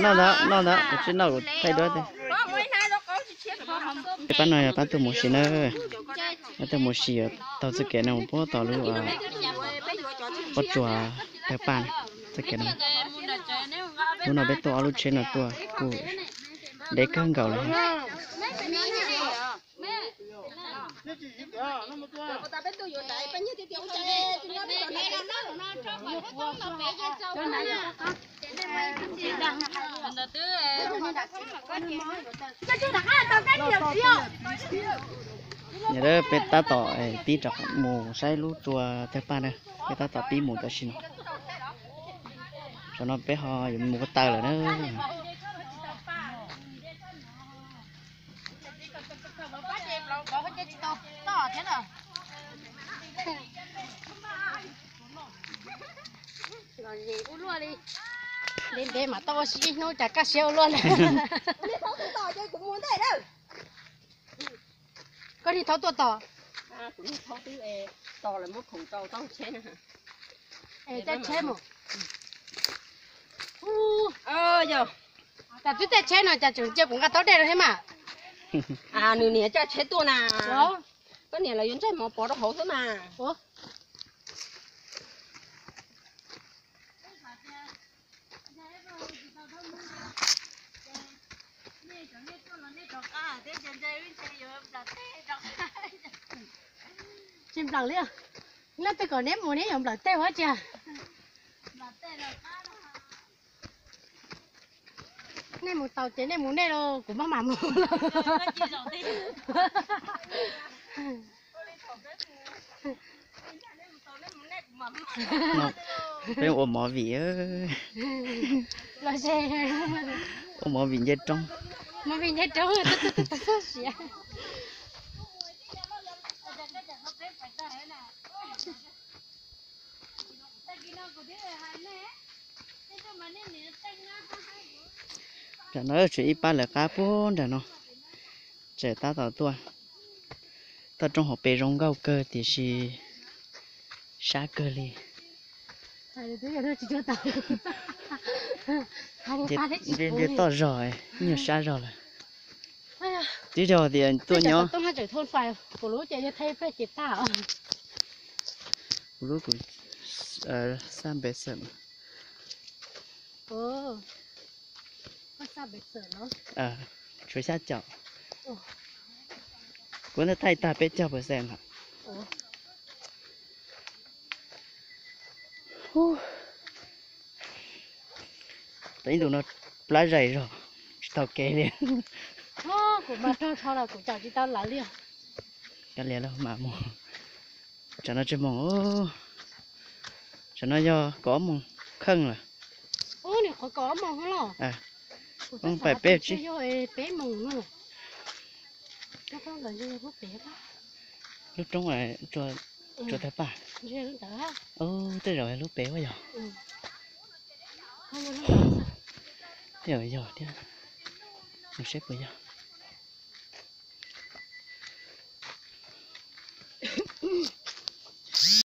Noj ntawd, noj ntawd, kuv tsis noj, kuv thaij duab tiag. Pab no yog pab tuaj mus si na, pab tuaj mus si yog taug txoj kev no mus puag tom lub pob tsuas tawg paj txoj kev no. Hnub no peb tuaj ob lub tsheb no tuaj kuj deb kawg nkaus li. Nim peb tab tom pib rov mus saib lub tsua tawg paj na, peb tab tom pib mus tam sim no. Tam no peb ho yuav mus ko taw lawm na. Ntev ntev mas tau ua si ib hnub cas kaj siab ua luaj na. Koj niag thaub tuaj tos. Caij tsheb mus. Cas twb caij tsheb no cas tseem cia kuv nqa taub dej rau thiab mas. Nws niam caij tsheb tuaj na. Koj niam lawv yuav ntsaj mov pov rau hauv xwb mas. Tsis nplam li, leej twg kom neb mus neb yuav nplawm tej ua tsi. Nej mus tau ces nej mus nej los kuv maj mam mus. Peb ua movie, ua movie nce roob. Movie nce roob, txhob siav. Tam no tseem ib pab lawv qab puag nram no, tseem tab tom tuaj. Toj roob hauv pes zoo nkauj kawg tiam sis sab kawg li. Nce toj zog, nyuag sab zog lawm. Twb yog tias tuaj nyob. Kuv lub kuv xab npev xeem. Tshuav xya caum. Kuv ntawd thaij tag peb caug percent lawm. Ib ntus no plab zais zog, tsis tau kev li. Kuv mas raug tsho los kuv caum tsis tau lawv li. Kav liam los mam mus. Tsam no tsis moos, tsam no yog kaum ob moos kheej lawm. Ub, nws qhov kaum ob moos los. Peb moos no. Lub roob tsua tawg paj. Tej zaum lub pem ua yog. Tej zaum yog thiab. Mus saib puas yog.